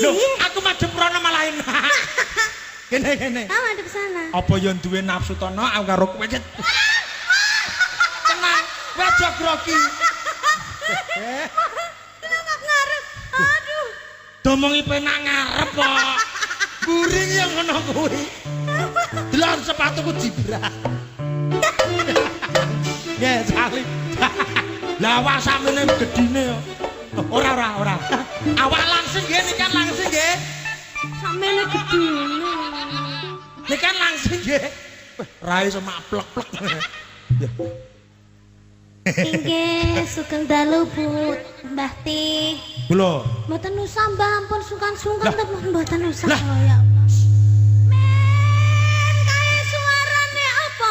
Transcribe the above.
Loh, aku madhep rono malah enak. Kene kene. Kamu madhep sana. Apa yo duwe nafsu to no aku karo kowe. Tenang, kowe aja grogi. Kenapa ngarep? Aduh. Domongi penak ngarep kok. Guring yang ngono kuwi. Delok sepatuku jibrat. Ya, salib. Lah awak sakmene gedine yo. Ora ora ora. Awak langsing nggih niki kan langsing nggih. Sakmene gedene. Niki kan langsing nggih. Wah, rai sama plek-plek. Inggih, sugeng dalu Bu Mbah Ti. Kula. Mboten usah Mbah, ampun sungkan-sungkan Lah. mboten usah Lah. ya Allah. Men, kae suarane apa?